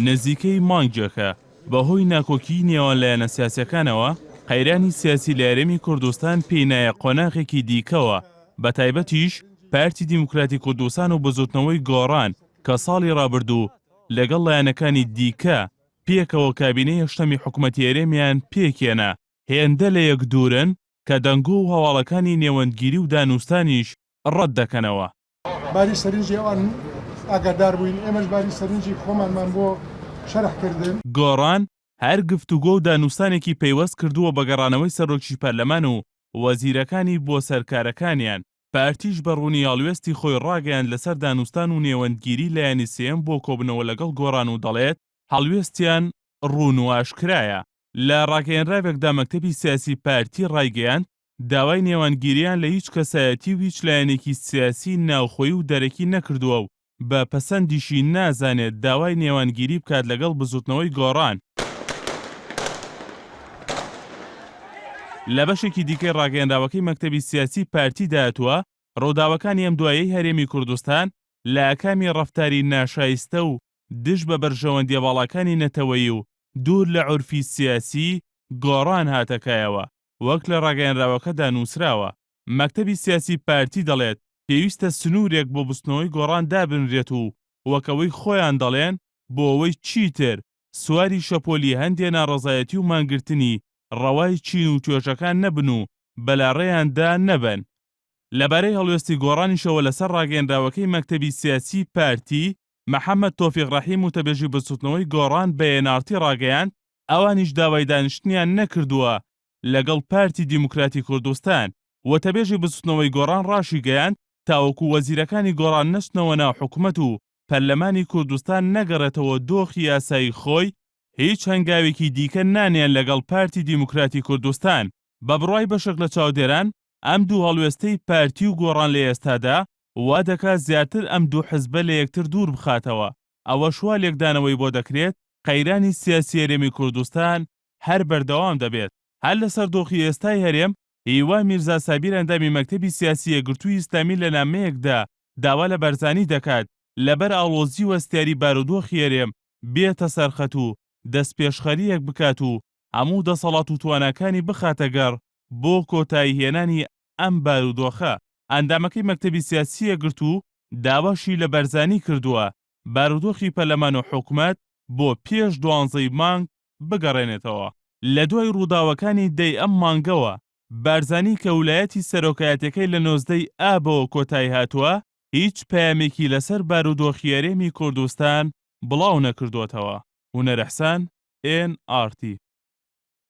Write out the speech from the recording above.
نزیکەی مانگێکە بەهۆی ناکۆکیی نێوان لایەنە سیاسییەکانەوە، قەیرانی سیاسی لە هەرێمی کوردستان پێی نایە قۆناغێکی دیکەوە، بەتایبەتیش پارتی دیموکراتی کوردستان و بزوتنەوەی گۆڕان کە ساڵی رابردوو لەگەڵ لایەنەکانی دیکە پێکەوە کابینەی هەشتەمی حکومەتی هەرێمیان پێکهێنا، هێندە لە یەک دوورن کە دەنگۆ و هەواڵەکانی نێوەندگیری و دانوستانیش ڕەت دەکەنەوە. باری سەرنجی ئەوان ئاگادار بووین، ئێمەش باری سەرنجی خۆمانمان بۆ شەرح کردن. گۆڕان هەر گفتوگۆ و دانوستانێکی پەیوەست کردووە بە گەڕانەوەی سەرۆکی پەرلەمان و وەزیرەکانی بۆ سەر کارەکانیان، پارتیش بە ڕوونی هەڵوێستی خۆی ڕاگەیاند لەسەر دانوستان و نێوەندگیری لایەنی سێیەم بۆ کۆبوونەوە لەگەڵ گۆڕان و دەڵێت هەڵوێستیان ڕوون و ئاشکرایە. لە ڕاگەیەنراوێکدا مەکتەبی سیاسی پارتی ڕایگەیاند، داوای نێوانگیرییان لە هیچ کەسایەتی و هیچ لایەنێکی سیاسی ناوخۆیی و دەرەکی نەکردووە و بە پەسەندیشی نازانێت داوای نێوانگیری بکات لەگەڵ بزوتنەوەی گۆڕان. لە بەشێکی دیکەی ڕاگەیەنراوەکەی مەکتەبی سیاسی پارتیدا هاتووە، ڕووداوەکانی ئەم دوایەی هەرێمی کوردستان لە ئاکامی ڕەفتاری ناشایستە و دژ بە بەرژەوەندیە باڵاکانی نەتەوەیی و دوور لە عورفی سیاسی گۆڕان هاتە کایەوە، وەک لە ڕاگەیەنراوەکەدا نووسراوە، مەکتەبی سیاسی پارتی دەڵێت، پێویستە سنوورێک بۆ بزوتنەوەی گۆڕان دابنرێت و وەک ئەوەی خۆیان دەڵێن بۆ ئەوەی چیتر سواری شەپۆلی هەندێ ناڕەزایەتی و مانگرتنی ڕەوای چین و توێژەکان نەبن و بەلاڕێیاندا نەبەن. لەبارەی هەڵوێستی گۆڕانیشەوە لەسەر ڕاگەیەنراوەکەی مەکتەبی سیاسی پارتی، محەمەد تۆفیق ڕەحیم وتەبێژی بزوتنەوەی گۆڕان بە ئێن ئاڕ تی ڕاگەیاند، ئەوانیش داوای دانیشتنیان نەکردووە لەگەڵ پارتی دیموکراتی کوردستان. وتەبێژی بزوتنەوەی گۆڕان ڕاشیگەیاند، تاوەکو وەزیرەکانی گۆڕان نەچنەوە ناو حکومەت و پەرلەمانی کوردستان نەگەڕێتەوە دۆخی یاسایی خۆی، هیچ هەنگاوێکی دیکە نانێن لەگەڵ پارتی دیموکراتی کوردستان. بە بڕوای بەشێک لە چاودێران، ئەم دوو هەڵوێستەی پارتی و گۆڕان لە ئێستادا وا دەکات زیاتر ئەم دوو حزبە لە یەکتر دوور بخاتەوە، ئەوەش وا لێکدانەوەی بۆ دەکرێت قەیرانی سیاسی هەرێمی کوردستان هەر بەردەوام دەبێت. هەر لەسەر دۆخی ئێستای هەرێم، هیوا میرزا سابیر ئەندامی مەکتەبی سیاسی یەکگرتووی ئیسلامی لە نامەیەکدا داوا لە بارزانی دەکات لەبەر ئاڵۆزی و هەستیاری بارودۆخی هەرێم بێتە سەرخەت و دەستپێشخەرییەک بکات و هەموو دەسەڵات و تواناکانی بخاتە گەڕ بۆ کۆتاییهێنانی ئەم بارودۆخە. ئەندامەکەی مەکتەبی سیاسی یەکگرتوو داواشی لە بارزانی کردووە بارودۆخی پەرلەمان و حکومەت بۆ پێش دوانزەی مانگ بگەڕێنێتەوە. لە دوای ڕووداوەکانی دەی ئەم مانگەوە، بارزانی کە ولایەتی سەرۆکایەتیەکەی لە 19 ی ئابەوە کۆتایی هاتووە، هیچ پەیامێکی لەسەر بارودۆخی هەرێمی کوردستان بڵاو نەکردووەتەوە. هونەر ئیحسان، ئێن ئاڕ تی.